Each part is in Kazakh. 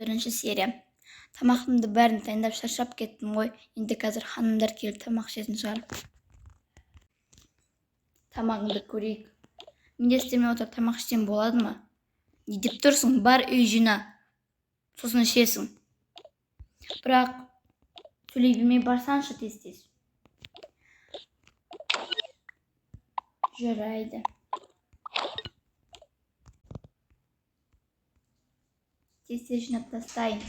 Бірінші серия. Тамағымды бәрін дайындап шаршап кеттім ғой. Енді қазір ханымдар келіп тамақ ішетін шығар. Тамағыңды көрейік. Мен де істемей отырып тамақ ішсем болады ма? Не деп тұрсың? Бар үй жина. Сосын ішесің. Бірақ сөйлей бермей барсаңшы тез-тез. Жарайды. Тез-тез жинап тастайын.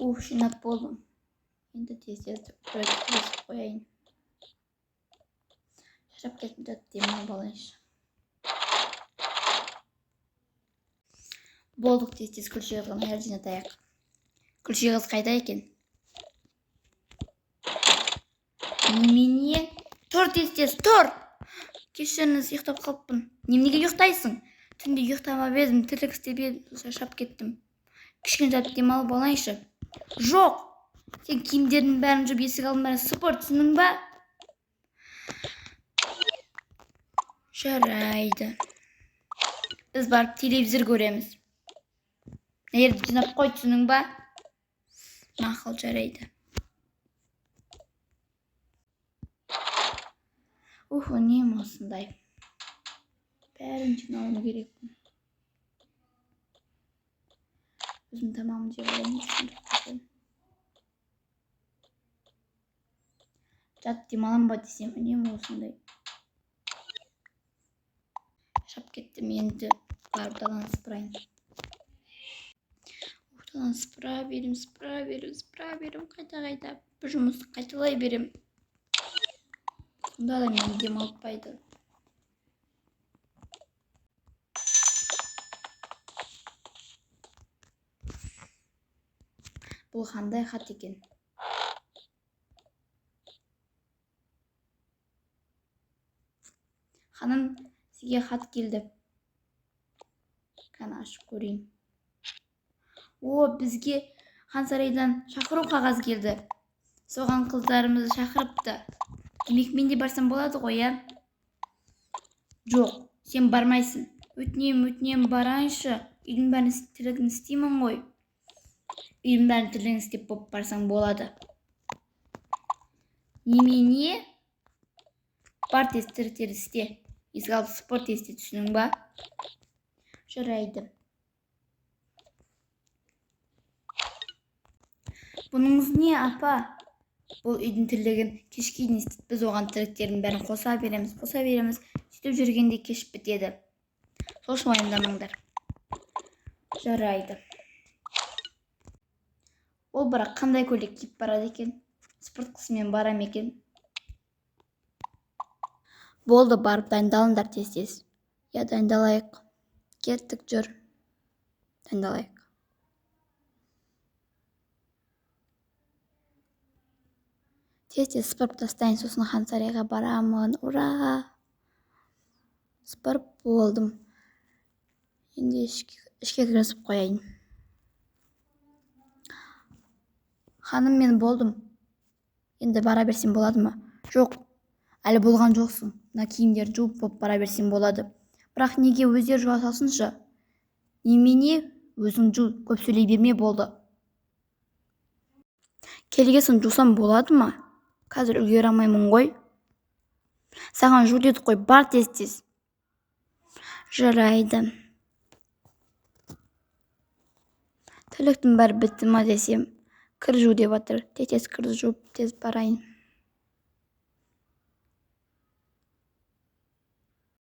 Ух, жинап болдым. Енді тез-тез кіргізіп қояйын. Шаршап кеттім, жатып демалып алайыншы. Болдық, тез-тез Күлше қызға наярды жинатайық. Күлше қыз қайда екен? Немене? Тұр тез-тез, тұр! Кешіріңіз, ұйықтап қалыппын. Неменеге ұйықтайсың? Түнде ұйықтамап едім, тірлік істеп едім, шаршап кеттім. Кішкене жатып демалып алайыншы. Жоқ! Сен киімдердің бәрін жуып, есік алдын бәрін сыпыр, түсіндің ба? Жарайды. Біз барып телевизор көреміз. Мына жерді жинап қой, түсіндің ба? Мақұл, жарайды. Ух, үнемі осындай. Бәрін жинауым керекпін. Өзім тамағымды жеп алайын. Жатып демаламын ба десем, үнемі осындай. Шаршап кеттім, енді барып даланы сыпырайын. Ух, даланы сыпыра беремін, сыпыра беремін, сыпыра беремін, қайта-қайта бір жұмысты қайталай беремін. Сонда да мені демалтпайды. Бұл қандай хат екен? Ханым, сізге хат келді. Қане ашып көрейін. О, бізге хан сарайдан шақыру қағаз келді. Соған қыздарымызды шақырыпты. Демек мен де барсам болады ғой, иә? Жоқ, сен бармайсың. Өтінемін, өтінемін, барайыншы. Үйдің бәрін тірлігін істеймін ғой. Үйдің бәрін тірлігін істеп болып барсаң болады. Немене? Бар тез тірліктерді істе. Есік алды сыпыр тез те, түсіндің ба? Жарайды. Бұныңыз не, апа? Бұл үйдің тірлігін кешке дейін істейді. Біз оған тірліктердің бәрін қоса береміз, қоса береміз. Сөйтіп жүргенде кеш бітеді. Сол үшін уайымдамаңдар. Жарайды. Ол бірақ қандай көйлек киіп барады екен? Спортқысымен бара ма екен? Болды, барып дайындалыңдар тез-тез. Иә, дайындалайық. Кеттік, жүр. Дайындалайық. Тез-тез сыпырып тастайын, сосын хан сарайға барамын. Ура! Сыпырып болдым. Енді ішке кіргізіп қояйын. Ханым, мен болдым. Енді бара берсем болады ма? Жоқ, әлі болған жоқсың. Мына киімдерді жуып болып бара берсем болады. Бірақ неге өздері жуа салсыншы? Немене, өзің жу, көп сөйлей берме болды. Келгесін жусам болады ма? Қазір үлгере алмаймын ғой. Саған жу дедік қой, бар тез-тез. Жарайды. Тірліктің бәрі бітті ма десем, кір жу деп жатыр. Тез-тез кір жуып тез барайын.